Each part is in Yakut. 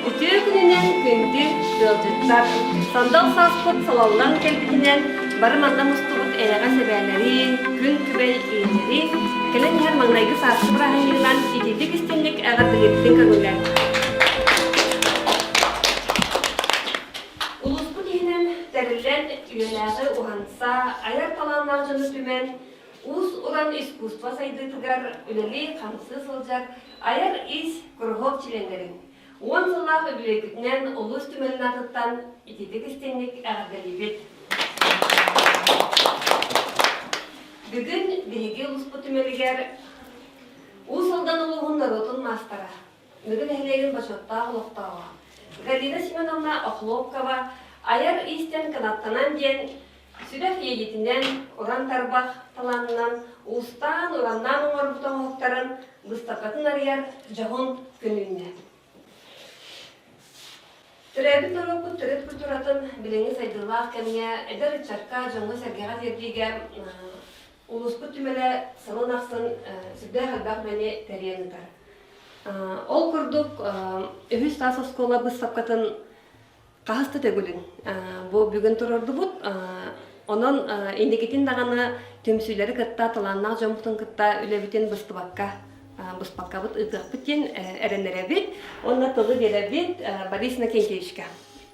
Үтүө күнүнэн күндү ыалдьыттар, сандал сааспыт салаллан кэлбитинэн бары манна мустубут эйэҕэс эбээлэри, күн күбэй ийэлэри кэлэн иһэр маҥнайгы сааскы бырааһынньыгынан итиитик истиҥник эҕэрдэлиирбитин көҥүллээҥ. Улууспут иһинэн тэриллэн үйэлээҕи уһанса, айар талааннаах дьону түмэн, уус-уран искусство сайдыытыгар үлэлии-хамсыы сылдьар айар ис куруһуок чилиэннэрин 10 сыллаах үбүлүөйгүтүнэн улуус түмэлин аатыттан итиитик истиҥник эҕэрдэлиибит. Бүгүн биһиги улууспут түмэлигэр Уус Алдан улууһун норуотун маастара, Мүрү нэһилиэгин бочуоттаах олохтооҕо Галина Семеновна Охлопкова айар иистэн кынаттанан диэн сүрэх иэйиитинэн, уран тарбах талаанынан уустаан, ураннаан оҥорбут оҥоһуктарын быыстапкатын арыйар дьоһун күн үүннэ. Төрөөбүт норуоппут төрүт культуратын билиҥҥи сайдыылаах кэмҥэ эдэр ыччакка, дьоҥҥо-сэргэҕэ тиэрдиигэ улууспут түмэлэ сылын ахсын сүрдээх элбэх үлэни тэрийэн ыытар. Ол курдук, үһүс саас оскуола быыстапкатын хаһыс да төгүлүн бу бүгүн туруордубут. Онон инникитин даҕаны түмсүүлэри кытта, талааннаах дьоммутун кытта үлэбитин быстыбакка, быспаккабыт ыытыахпыт диэн эрэнэрэбит. Уонна тылы биэрэбит Борис Иннокентьевичка,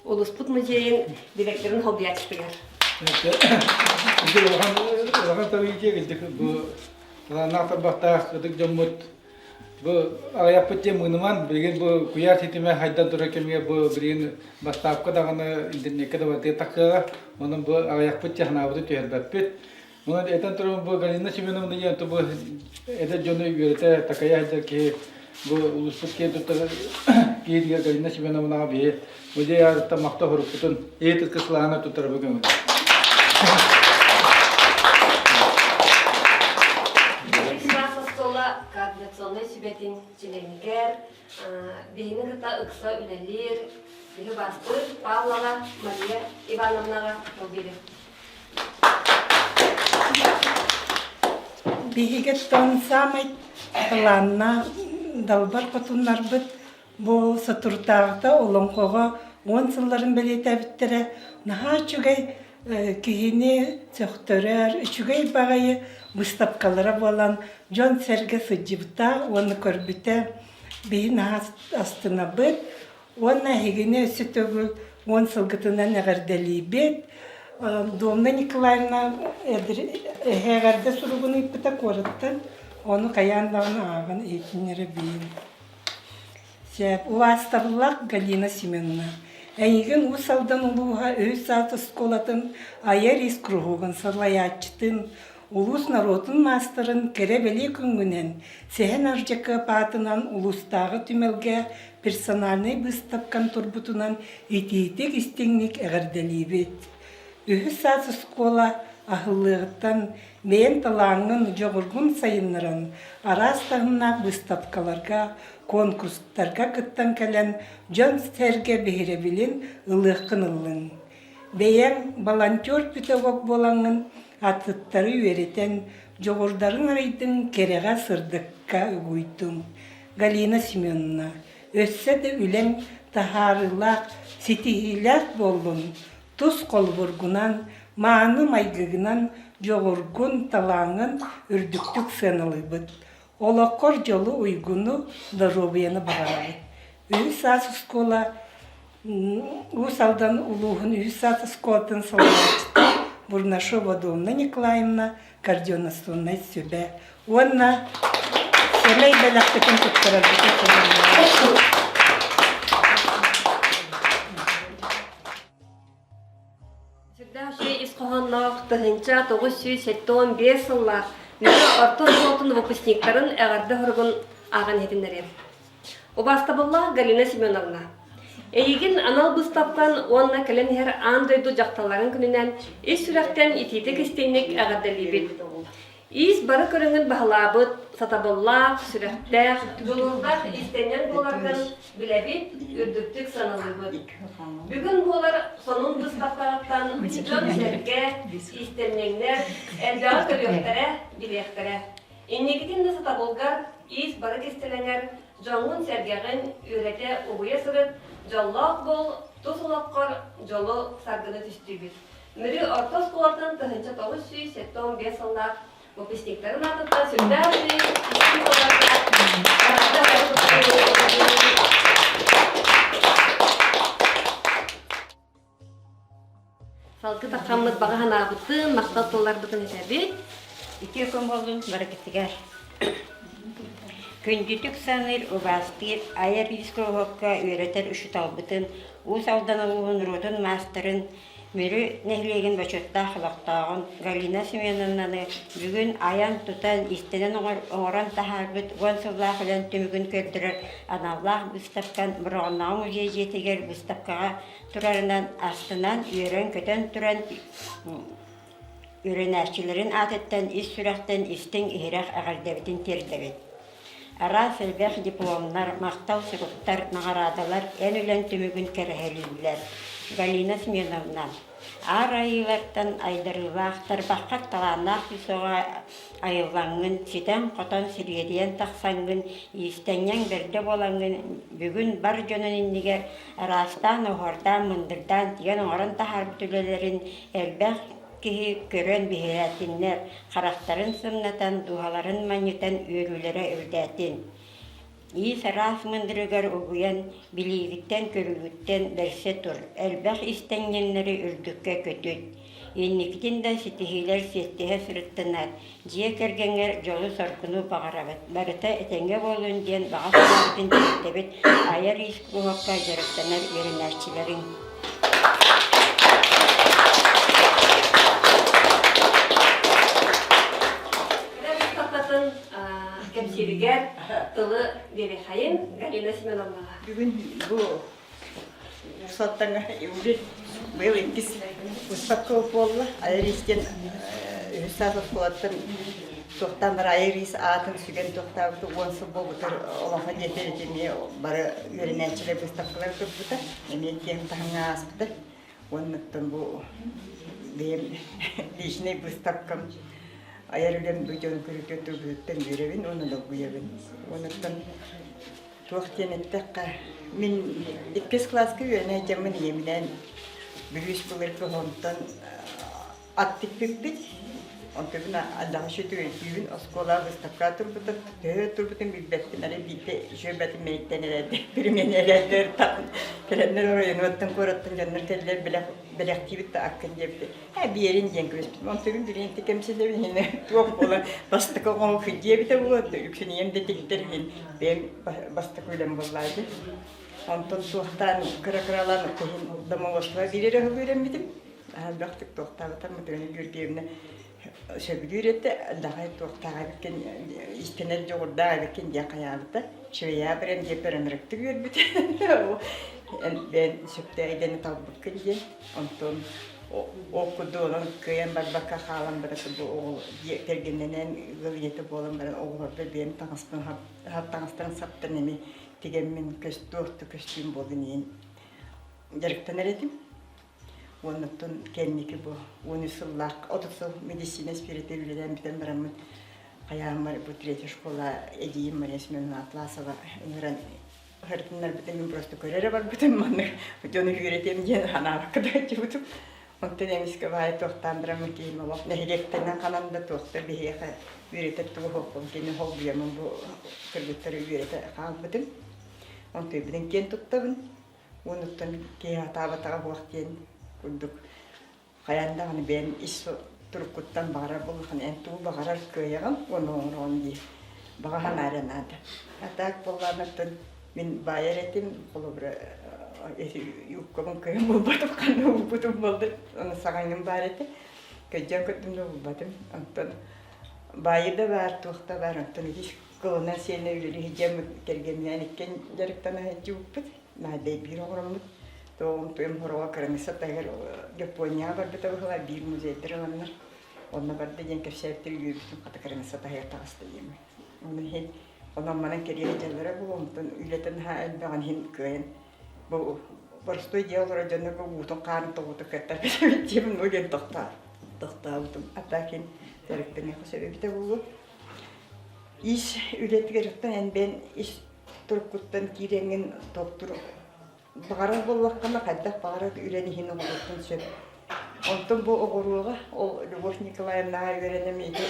улууспут музейын директорын солбуйааччытыгар. Улахан улахан табыйытыа бу талааннаах тарбахтаах ытык дьоммут Бу аҕыйахпыт диэн мыыныман, билигин бу куйаар ситимэ хайдан турар кэмигэр бу билигин бастаапка даҕаны интернеккэ да барытыгар тахсыаҕа. Онон бу аҕыйахпыт диэн санаабыты түһэрбэппит. Онон этэн турабын бу Галина Семеновна диэн бу эдэр дьону үөрэтэ такайа сылдьар киһи бу улууспут киэн туттар киһитигэр Галина Семеновнаҕа биһи музей аатыттан махтал сурукпутун ийэ тылга сылаана туттарабы көҥүл. Координационнай сүбэтин чилиэнигэр биһини кытта ыкса үлэлиир биһи бастыыр Павлова Мария Ивановнаҕа тыл Биһиги саамай талааннаах далбар хотуннарбыт Бу соторутааҕыта олоҥхоҕо 10 сылларын бэлиэтээбиттэрэ наһаа үчүгэй киһини сөхтөрөр, үчүгэй баҕайы быыстапкалара буолан дьон-сэргэ сылдьыбыта уонна көрбүтэ. Биһи наһаа астынабыт уонна эһигини өссө төгүл 10 сылгытынан эҕэрдэлиибит. Домна Николаевна эһэ эҕэрдэ суругун ыыппыта куораттан, ону хайаан даҕаны ааҕан иһитиннэрэбин. Сөп, убаастабыллаах Галина Семеновна, эйигин Уус Алдан улууһа үһүс саас оскуолатын айар ис куруһуогун салайааччытын, улуус норуотун маастарын кэрэ-бэлиэ күҥҥүнэн Сэһэн Ардьакыап аатынан улуустааҕы түмэлгэ персональнай быыстапкан турбутунан итиитик-истиҥник эҕэрдэлиибит. Үһүс саас оскуола аһыллыаҕыттан бэйэҥ талааҥҥын, дьоҕургун сайыннаран, араас таһымнаах быыстапкаларга, конкурстарга кыттан кэлэн дьон-сэргэ биһирэбилин ылыаххын ыллыҥ. Бэйэҥ волонтер-педагог буолаҥҥын атыттары үөрэтэн, дьоҕурдарын арыйдыҥ, кэрэҕэ, сырдыкка угуйдуҥ. Галина Семеновна, өссө да үлэҥ таһаарыылаах, ситиһиилээх буоллун, тус холобургунан, мааны майгыгынан дьоҕургун, талааҥҥын үрдүктүк сыаналыыбыт. Олоххор дьолу-уйгуну, доруобуйаны баҕарабыт. Үһүс саас оскуола Уус Алдан улууһун үһүс саас оскуолатын салайааччыта Бурнашова Домна Николаевна координационнай сүбэ уонна сэмэй бэлэхпитин туттарарбытын көҥүллээх. Сүрдээх үчүгэй ис хоһоонноох 1975 сыллаах Мүрү орто оскуолатын выпускниктарын эҕэрдэ суругун ааҕан иһитиннэриэм. Убаастабыллаах Галина Семеновна, эйигин анал быыстапкан уонна кэлэн иһэр аан дойду дьахталларын күнүнэн ис сүрэхтэн итиитик-истиҥник эҕэрдэлиибит. Иис бары көрүҥүн баһылаабыт, сатабыллаах, сүрэхтээх, дьулуурдаах иистэнньэҥ буоларгын билэбит, үрдүктүк сыаналыыбыт. Бүгүн буолар сонун быыстапкаҕыттан дьон-сэргэ, иистэнньэҥнэр элбэҕи көрүөхтэрэ, билиэхтэрэ. Инникитин да сатабылгар, иис бары кистэлэҥэр. Дьоҥҥун-сэргэҕин үөрэтэ угуйа сырыт, дьоллоох буол, тус олоххор дьолу саргыны түстүүбүт. Мүрү орто оскуолатын 1975 сыллаах выпускниктарын аатыттан сүрдээх үчүгэй истиҥ тылларга Салгы таххаммыт баҕа санаабытын, махтал тылларбытын этэбит. Үтүө күн буоллун барыгытыгар. Күндүтүк саныыр, убаастыыр, айар иис куруһуокка үөрэтэр учууталбытын, Уус Алдан улууһун норуотун маастарын, Мүрү нэһилиэгин бочуоттаах олохтооҕун Галина Семеновнаны бүгүн айан-тутан, иистэнэн оҥорон таһаарбыт уон сыллаах үлэн түмүгүн көрдөрөр аналлаах быыстапкан Бороҕоннооҕу музей дьиэтигэр быыстапкаҕа турарынан астынан, үөрэн-көтөн туран үөрэнээччилэрин аатыттан ис сүрэхтэн истиҥ иһирэх эҕэрдэбитин тиэрдэбит. Араас элбэх дипломнар, махтал суруктар, наҕараадалар эн үлэҥ түмүгүн кэрэһэлииллэр. Галина Семеновна, Аар айыылартан айдарыылаах, тарбаххар талааннаах күүс-уоҕа айыллаҥҥын, ситэн-хотон, сириэдийэн тахсаҥҥын, иистэнньэҥ бэрдэ буолаҥҥын, бүгүн бар дьонун иннигэр араастаан оһуордаан, мындырдаан тигэн оҥорон таһаарбыт үлэлэрин элбэх киһи көрөн биһирээтиннэр, харахтарын сымнатан, дууһаларын манньытан үөрүүлэрэ үрдээтин. Иис араас мындырыгар угуйан, билиигиттэн-көрүүгүттэн бэрсэ тур, элбэх истэнньэҥнэри үрдүккэ көтүт. Инникитин да ситиһиилэр сиэттиһэ сырыттынар, дьиэ кэргэҥҥэр дьолу-соргуну баҕарабыт. Барыта этэҥҥэ буоллун диэн баҕа санаабытын тиэрдэбит айар иис куруһуокка дьарыктанар үөрэнээччилэриҥ. Кэлэр кэпсииригэр тылы биэриэхэйин Галина Семеновнаҕа. Бүгүн бу Усаттаҥа уже быйыл иккис выставка буолла. Айар иистэн үһүс саас оскуолаттан туохтаан бары айар иис аатын сүгэн туохтаабыты уон сыл буолбутар олоҥхо диэтэр эмиэ бары үөрэнээччилэр выставкалар турбута. Эмиэ киэҥ таһымҥа ааспыта. Уоннаттан бу бэйэм личнэй быыстапкам айар үлэм бу дьон көрүүтэ турбутуттан үөрэбин уонна долгуйабын. Уоннаттан туох диэн эттэххэ, мин иккис кылааска үөрэнэ сылдьаммын ийэбинээн Бүлүүс былыргы онтон ат тикпиппит. Онтубун аллаҕа үчүгэй оскуола выставка турбута, төһө турбутун билбэппин, арай биирдэ үчүгэйбэтин мэйиттэн эрээдэр, перемен эрээдэр кэлэннэр оройуонуттан куораттан дьоннор кэллэр бэлэх бэлэхтиибит да аккын диэбит. Ээ биэрин диэн күрэспит. Онтубун билигин кэмсилэбин иһин туох буолан бастакы оҥоһук диэбитэ буолуо, үксүн ийэм да тиктэр иһин бэйэм бастакы үлэм буоллаа дии. Онтон туохтаан кыра-кыралаан кыһын домоводство биэрэр үөрэммитим. Элбэхтик туохтаабатар Матрена Георгиевна сөбүлүүр этэ, даҕай туохтаах эбиккин, истэнэр дьоҕурдаах эбиккин диэн хайаабыта. Швеябрен диэппэр ынырыктык үөрбүтэ. Бэйэн сөптөөх идэни талбыккын диэн. Онтон ол курдук онон кыайан барбакка хаалан баран бу оҕо кэргэннэнэн ыал ийэтэ буолан баран оҕолорго бэйэм таҥаспын таҥастарын саптан эми тигэммин көстүү орто көстүүм буолан иһин дьарыктанар этим. Уоннаттан кэнники бу 13 сыллаах 30 сыл медицина сферата үлэлээн бүтэн бараммын хайааммар бу третья школа эдьиийим Мария Семеновна Атласова ыҥыран ыһырытыннарбытын мин просто көрө эрэ барбытым маннык дьону үөрэтиэм диэн санаабакка да сылдьыбытым. Онтон эмискэ баайы туохтаан бараммын киһим олох нэһилиэктэнэн ханан да туохта биһиэхэ үөрэтэр тугу суохпун кини холбуйаммын бу кыргыттары үөрэтэ хаалбытым. Онтуйбутун киэн туттабын. Уонуттан киһи сатаабатаҕа буох диэн курдук хайаан даҕаны бэйэм ис туруккуттан баҕарар буоллаххына эн тугу баҕарар кыайаҕын уонна оҥороҕун дии баҕа санаа эрэ наада. А так буоллаҕына мин баайар этим холобура юбкабын кыайан булбатым ханна булбутум буолла ону саҕаҥым баар этэ кыдьан көрдүм да булбатым онтон баайы да баар туох да баар онтон ити кылынан сиэнэ үлэлии сылдьаммыт кэргэмминээн иккиэн дьарыктана сылдьыбыппыт Наадей биир оҕороммут тоҕум туйум хороҕо кыраныысса таһыгар Японияҕа барбыта быһыылаах биир музейдар ыланнар онно барда диэн кэпсээбиттэр үөрбүтүм хата кыраныысса таһыгар таҕыста диэммин ону иһин онон манан кэриэһэ дьаллара буолуо онтон үлэтэ наһаа элбэҕин иһин кыайан бу боростуой дьиэ олорор дьоннорго уутун хаарын тоҕута кыаттар бит диэбин бу диэн тохтообутум а так ин дьарыктаныахха сөп эбитэ буолуо ис үлэтигэр оттон эн бэйэн ис. туруккуттан киирэҥҥин туохтур баҕарар буоллаххына хайдах баҕарар үлэн иһин оҥоруоххун сөп. Онтон бу оҕуруоҕа ол Любовь Николаевнаҕа үөрэнэн ити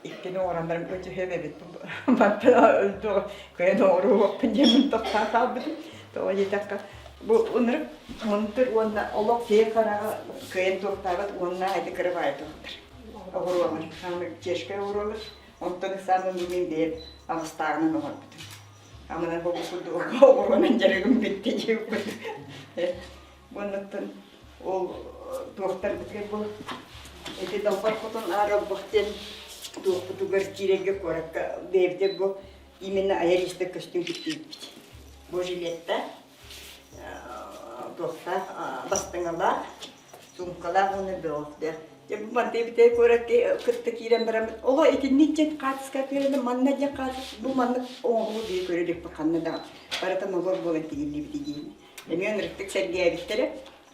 иккини оҥороннорум өтүһүөм эбит. Мантан кыайан оҥоруохпун диэммин тохтоон хаалбытым. Тоҕо диэтэххэ бу ынырык мындыр уонна олох киһи хараҕа кыайан туохтаабат уонна ити кыра баайы туохтар. Оҕуруолар, саамай чешскэй оҕуруолар. Онтон саамай мин бэйэм аҕыстааҕынан оҥорбутум. Амынан бу курдук оҕуруонан дьарыгым бүттэ диэбиппит. Уоннаттан ол туохтарбытыгар бу ити Далбар Хотун Аар Олбох диэн туохпутугар киирэргэ куоракка бэйэбитэ бу именно айар иистэ көстүүм киттиибит. Бу жилетта туохтаах бастыҥалаах суумкалаах уонна бөҕөхтөөх. Дьэ бу мантыйбытай куоракка кытта киирэн бараммыт, оло итинник диэн хаартыска түһэрэн манна диэн хаартыс бу маннык оҥоһуу биир көрө иликпит ханна да барыта нолор буолан тигиллибит диин. Эмиэ ынырыктык сэргээбиттэрэ.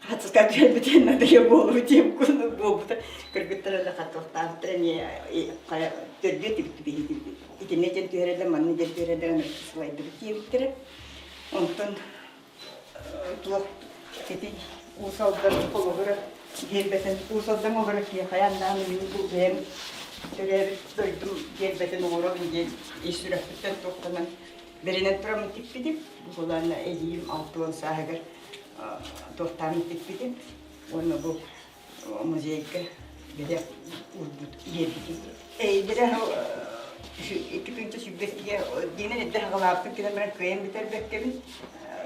Хаартыска түһэрбитин надоел буолуо диэн буолбута. Кыргыттара да хаттыахтаабыттара эмиэ төрдүө тибит итиннэ диэн түһэрэллэр, манна диэн түһэрэллэр ынырыктык сылайдыбыт диэбиттэрэ. Онтон туох ити Уус Алдан холобура гиэрбэтин Уус Алдан олоро киһи хайаан даҕаны мин бу бэйэм төрөөбүт дойдум гиэрбэтин оҥоробун диэн ис сүрэхпиттэн туохтанан бэринэн тураммын тикпитим. Бу былаанна эдьиийим 60 сааһыгар туохтааммын тикпитим. Уонна бу музейга бэлэх уурбут биэрбитим. Эйдэрэ 2 тыһыынча 22-гэ диэнэн эрдэ хаҕалаабытым кэлэн баран кыайан бүтэрбэккэбин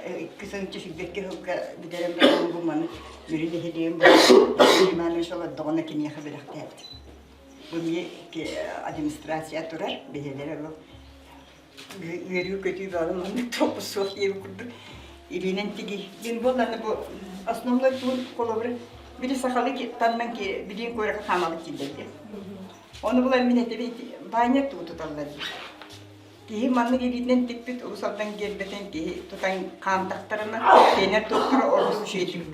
2 тыһыынча 22 сылга бүтэрэн баран бу маны Мүрү нэһилиэгин Иванович олордоҕуна киниэхэ бэлэхтээбитим. Бу эмиэ администрация турар, бэйэлэрэ бу үөрүү-көтүү бөҕө маннык туохпут суох диэбит курдук илиинэн тигии. Мин буоллаҕына бу основной туун холобура били сахалыы таннан билиин куоракка хаамалык киллэрдим. Ону булан мин этэбин баанньа туу туталлар дии. Киһи маннык илиитинэн тикпит Уус Алдан гиэрбэтин киһи тутан хаамтахтарына тиэнэр туохтара ордук үчүгэйдик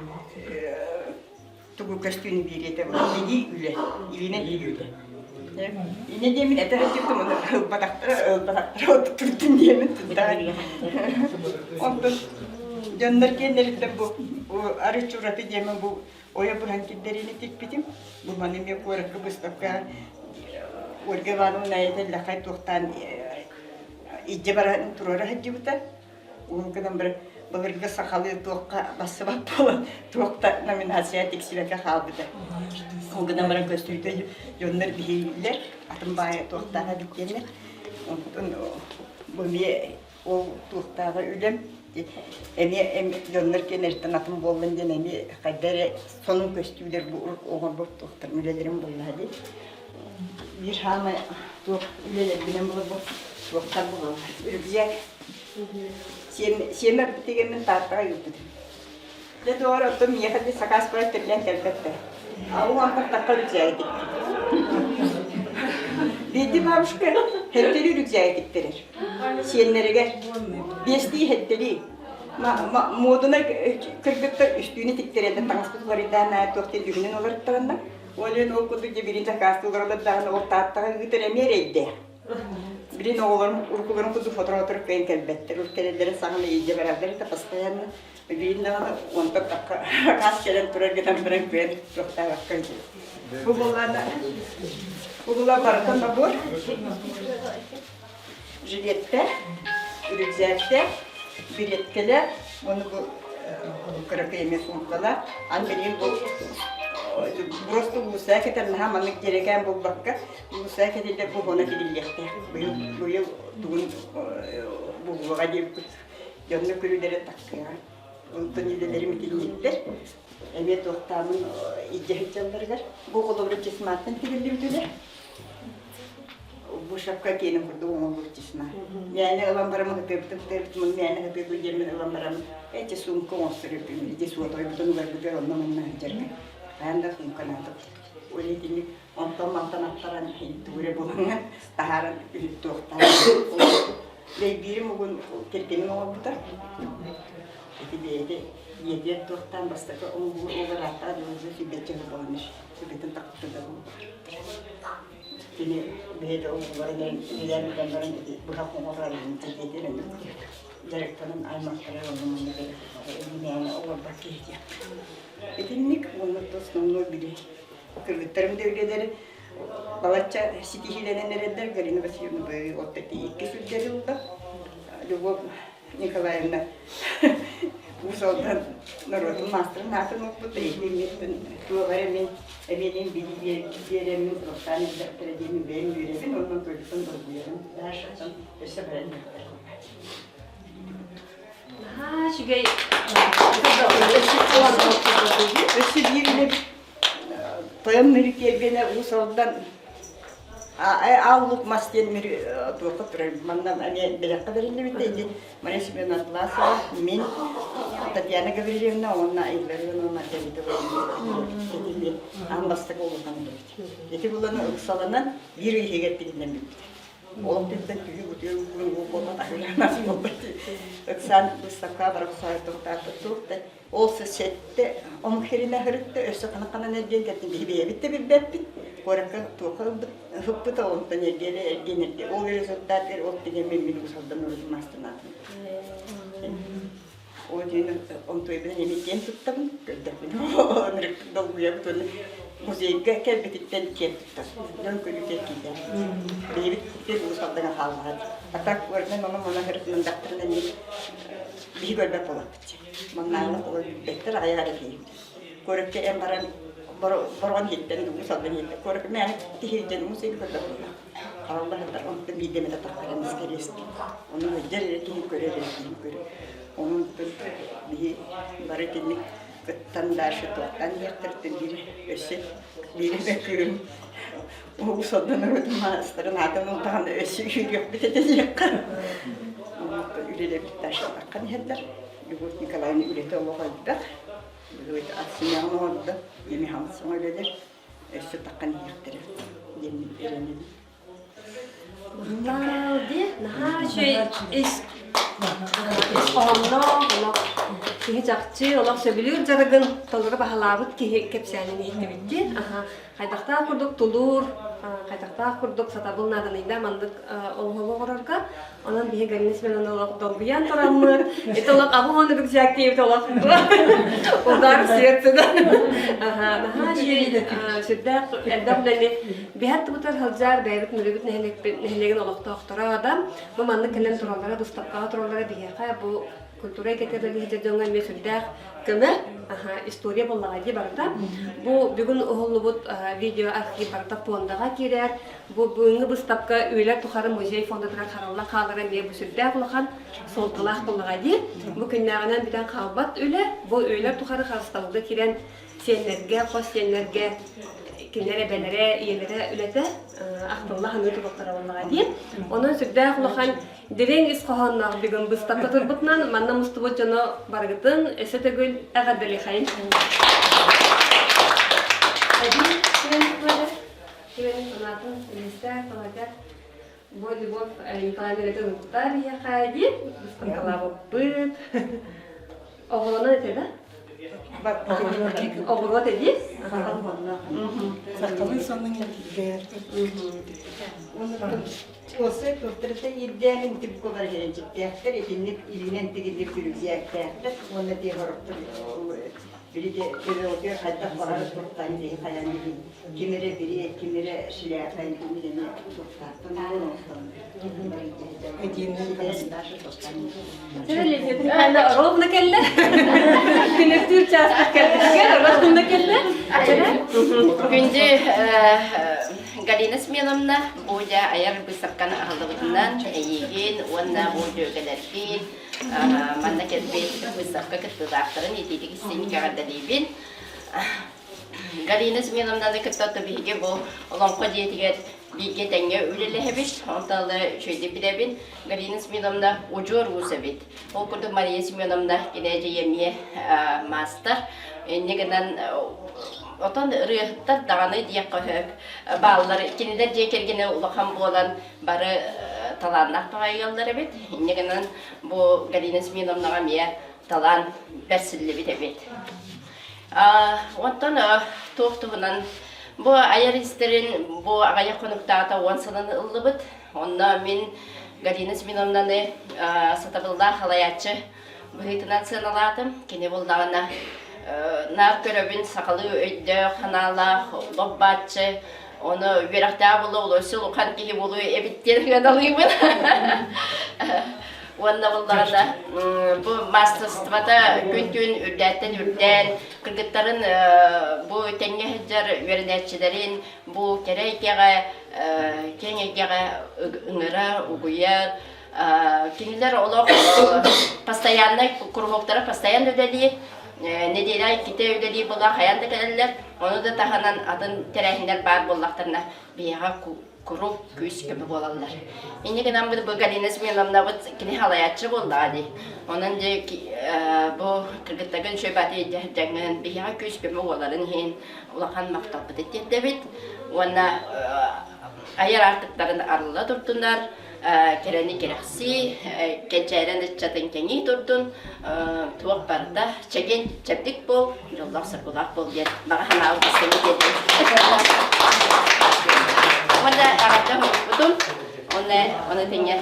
тугу көстүүнү биэриэтэ илии үлэ, илиинэн илии үлэ. Инньэ диэмин этэ сылдьыбытым ону ылбатахтара, ылбатахтара отуттурдун диэмин туттаан. Онтон дьоннор киэннэриттэн бу арыт ураты диэмин бу ойо быһан киллэриини тикпитим. Бу маны эмиэ куоракка выставка Ольга Ивановна этэллэххэ туохтаан илдьэ баран туруора сылдьыбыта. Уһун гынан баран былыргы сахалыы туохха бассыбат буолан туох да номинация тиксибэккэ хаалбыта. Ол гынан баран көстүүтэ дьоннор биһииллэр, атын баайа туохтааҕа эбит диэннэр. Онтон бу эмиэ ол туохтааҕы үлэм эмиэ дьоннор киэнэриттэн атын буоллун диэн эмиэ хайда эрэ сонун көстүүлэр бу оҥорбут туохтар үлэлэрим буоллаҕа дии. Биир саамай туох үлэлэрбинэн буолар туохтар буолаллар. Рюкзак Сиэмэ тигэммин Тааттаҕа ыыппытым. Дьэ доҕор, оттон миэхэ дии сакаас баран тиллэн кэлбэттэр. А уонтан тахха рюкзагы тиктим. Биирдии бабушка хэттэлии рюкзагы тиктэрэр. Сиэннэригэр биэстии хэттэлии. Муодунай кыргыттар үстүүнү тиктэрэллэр таҥаспыт уларыйдаан аа туох диэн үһүнэн уларыттаранна. Ол иһин ол курдук дьэ бирин сакаастыыллар даҕаны ол Тааттаҕа ыытар эмиэ эрэйдээх. Билин оҕолорум урукуларын курдук сотору-сотору кыайан кэлбэттэр. Урут кэлэллэрэ саҥаны илдьэ бараллар этэ постоянно. Билин даҕаны онтон тахха хас кэлэн турар гынан баран кыайан туохтаабакка Бу буоллаана бу була барыта набор жилеттэр, рюкзактар, билеткэлэр, уонна бу кыракый эмиэ суумкалар. Аны билигин бу просто улуусаа кэтэр наһаа маннык дьэрэкээн буолбакка Улуусаа кэтиллэр бу хоно тигиллиэхтээх. Быйыл быйыл тугун булуоҕа диэбиппит. Дьонно күрүүлэрэ тахсыаҕа. Онтон үлэлэрим итинниктэр. Эмиэ туохтаамын илдьэ сылдьалларыгар. Бу холобура чесматтан тигиллибит үлэ. Бу шапка киэнин курдук оҥоһуллубут чесма. Мээнэ ылан бараммын ытыабытым ытыабытым мээнэ ытыабын диэммин ылан бараммын эти сумка оҥостор эбиппин. Ити суотабайбытын угарбытыгар онно манна сылдьарга. Хаһан да сумка наада. Ол итинник Онтон-мантан аттаран тугу эрэ булаҥҥа таһааран туохтаан Лэйбиирим угун кэргэним оҥорбута. Ити бэйэтэ ийэтигэр туохтаан бастакы оҥоһуу уоларааттаах дьолугу сүүрбэччэ сыл буолан сүбэтин тахпыта да Кини бэйэтэ оҥоһуларын үлэлээн бүтэн баран ити быһах оҥорор диэтин эмит. дьарыктанан аймахтара онно мээнэ олорбот киһи диэххэ. Итинник уонна основной били кыргыттарым да үлэлэри балачча ситиһиилэнэн эрэллэр Галина Васильевна быйыл от иккис үрдэли ылла. Любовь Николаевна Уус Алдан норуотун маастарын аатын ылбыт, эйигин туох эрэ мин эмиэнин билии биэрэммин туохтаан элбэхтэрэ диэмин бэйэм үөрэбин уонна көрбүтүн долгуйабын. Дашаттан өссө баран иһэхтэр. Наһаа үчүгэй. Өссө биир үлэбит тойон Мүрү тиэргэнэ Уус Алдан Аал мас диэн мүрү туохха турар. Манна эмиэ бэлэххэ бэриллибитэ ити Мария Семеновна Атласова, мин, Татьяна Гаврильевна уонна Илларионовна Давидова ити аан бастакы улахан үлэбит. Ити буланы ыксаланан биир ый иһигэр тигинэн бүппүтэ. Ол түмтэн түһүү бутуйа уу буолбат аһыылаанас буолбат. Ыксаан быыстапкаҕа баран сойотуохтаахпыт туох да Ол сэттэ омук сиринэ сырытта, өссө хана-ханан эргиэн кэлтин биһи бэйэбит да билбэппит. Куоракка туохха ылбыт ыһыппыта, онтон эргиэлэ эргиэн эргиэ. Ол результат ол тигэн мин мин усалдан урут маастарнаатым. Ол диэн онтуйбун эмиэ киэн туттабын, көрдөхпүнэ ынырык долгуйабыт уонна музейга кэлбититтэн киэн туттабын. Дьон көрүүтэ киирдэ. Бэйэбит киэр уус алдаҥа хааллаҕа. А так куорынан ону мана сырытынандахтарына эмиэ биһи көрбөт буолаппыт. Маннааҕы олор билбэттэр аҕыйах эрэ киһи. Куоракка эн баран борҕон иһиттэн уус алдан иһиттэн куоракка мээнэ киһирдэн уус ыйы көрбөт буолла. Харалла сытар онтон биирдэ эмэтэ тахсар эмискэ Ону сылдьар эрэ киһи көрөр эрэ киһи көрөр. Онон биһи бары итинник кыттан дальше туохтаан иһиэхтэриттэн биир өссө биир эмэ кыым уус алдан норуотун маастарын аатын ылдаҕына өссө үөрүөхпүт этэ диэххэ. Үлэлэбит дальше таххан иһэллэр. Любовь Николаевна үлэтэ олох элбэх. Бүгүн ат сымыаҕын оҥордо, еми хамсаҥа үлэлэр, өссө таххан иһиэхтэрэ диэммин эрэнэбин. Наһаа наһаа үчүгэй ис ис хоһоонноох олох киһи чахчы олох сөбүлүүр дьарыгын толору баһылаабыт киһи кэпсээнин иһиттибит дии. Хайдахтаах курдук тулуур, хайдахтаах курдук сатабыл нааданыйда маннык оҥоһугу оҥорорго. Онон биһи Галина Семеновна олох долгуйан тураммыт, ити олох абы оны рюкзак диэбит олох удар сердце наһаа үчүгэй сүрдээх элбэх үлэни биһат тубутар сылдьар бэйэбит Мүрүбүт нэһилиэгин олохтоохторо да бу маннык кэлэн тураллара быыстапкаҕа тураллара биһиэхэ бу культура эйгэтэ үлэлиир дьоҥҥо эмиэ сүрдээх көмө, история буоллаҕа дии барыта. Бу бүгүн уһуллубут видео архив барыта фондаҕа киирэр. Бу бүгүҥҥү быыстапка үйэлэр тухары музей фондатыгар харалла хаалара эмиэ бу сүрдээх улахан суолталаах буоллаҕа дии. Бу күннээҕинэн бүтэн хаалбат үлэ. Бу үйэлэр тухары харыстабылга киирэн сиэннэргэ, хос сиэннэргэ кинилэр эбэлэрэ, ийэлэрэ үлэтэ ахтылла саныы туруохтара буоллаҕа дии. Онон сүрдээх улахан Дириҥ ис хоһоонноох бүгүн быыстапка турбутунан манна мустубут дьону барыгытын өссө төгүл эҕэрдэлиэхэйин. Кимэн санаатын үллэстэр, тоһотор. Бу Любовь Николаевна үлэтин ылбыта биһиэхэ дии, быыстапкалаабыппыт. Оҕолонон этэ да? Оҕуруот эдии? Сахалыы сонун илдьэр. Уосай туттарыта ирдээмин тибколар иһэрэнчиктээхтэр, итинник илиинэн тигиллибит үрүксээктээхтэр уонна тиэхороптор били де төбөҕүтүгэр хайдах баҕарар туттан киһи хайан билин ким эрэ бириэ, ким эрэ шляпа интимидэни туттааттан оҥостон Ровно кэллэ. Күнүктүүр чаастар кэлбитигэр ровно кэллэ. Күндү Галина Семеновна, бу дьэ айар быыстапканы аһыллыбытынан эйиигин уонна бу дьүөгэлэргин манна кэлбит быыстапка кыттыылаахтарын итиитик истиҥник эҕэрдэлиибин. Галина Семеновнаны кытта биһиги бу Олоҥхо дьиэтигэр бииргэ тэҥҥэ үлэлэһэбит, онтон үчүгэйдик билэбин. Галина Семеновна удьуор уус эбит. Ол курдук Мария Семеновна кини эдьиийэ эмиэ маастар. Инньэ гынан отон ырыаһыттар даҕаны диэххэ сөп бааллар. Кинилэр дьиэ кэргэнэ улахан буолан бары талааннаах баҕайы ыаллар эбит. Инньэ гынан бу Галина Семеновнаҕа эмиэ талаан бэрсиллибит эбит. Онтон туох туһунан бу айар истэрин бу аҕыйах хонуктаата 10 сылын ыллыбыт. Онно мин Галина Семеновнаны сатабыллаах халайааччы быһыытынан сыаналаатым. Кини буллаҕына наар көрөбүн сахалыы өйдөөх, санаалаах, лоп-бааччы, ону үөрэхтээх буолуо, олорсу улахан киһи буолуо эбит диэн ыаналыыбын. Уонна буллаҕына бу маастарыстыбата күн-түүн үрдээттэн үрдээн, кыргыттарын бу тэҥҥэ сылдьар үөрэнээччилэрин бу кэрэ эйгэҕэ, киэҥ эйгэҕэ ыҥырар, угуйар. Кинилэр олох постояннай куруһуоктара постоянно үлэлиир, нэдиэлэ иккитэ үлэлиир буолла хайаан да кэлэллэр. Ону да таһынан атын тэрээһиннэр баар буоллахтарына биһиэхэ куруук күүс-көмө буолаллар. Инньэ гынан бу Галина Семеновнабыт кини халайааччы буоллаҕа дии. Онон дьэ бу кыргыттаргын үчүгэй баатый дьаҥҥын биһиэхэ күүс-көмө буоларын иһин улахан махталбытын тиэрдэбит уонна айар аартыктарын арылла турдунар, кэрэни кэрэхсии, кэнчээрэн ыччатын кэҥии турдун, туох барыта чэгиэн чэбдик буол, дьоллоох-соргулаах буол диэн баҕа санаабын истэҥҥэ тиэрдэбин. Уонна эҕэрдэ оҥорбутум, уонна ону тэҥэ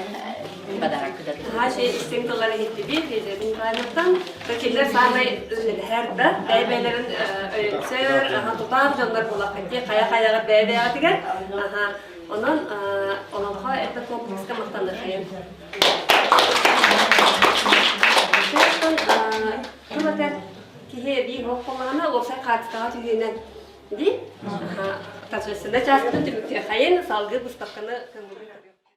бадараккытын. Наһаа истиҥ тыллар иһиттибит Елена Николаевнаттан. Кинилэр саамай үлэлэһэр да, бэйэ-бэйэлэрин өйөнсөр, тутаах дьоннор буолаххын дии, хайа-хайаҕа бэйэ-бэйэҕитигэр. Онон Олоҥхо этнокомплекска махтаныахайын. Тыл этэр киһи эбии оһох буоллаҕына, уопсай хаартыскаҕа түһүүнэн дии. Торжественнай чааспытын түмүктүөххэйин, салгыы быыстапканы көҥүлүн.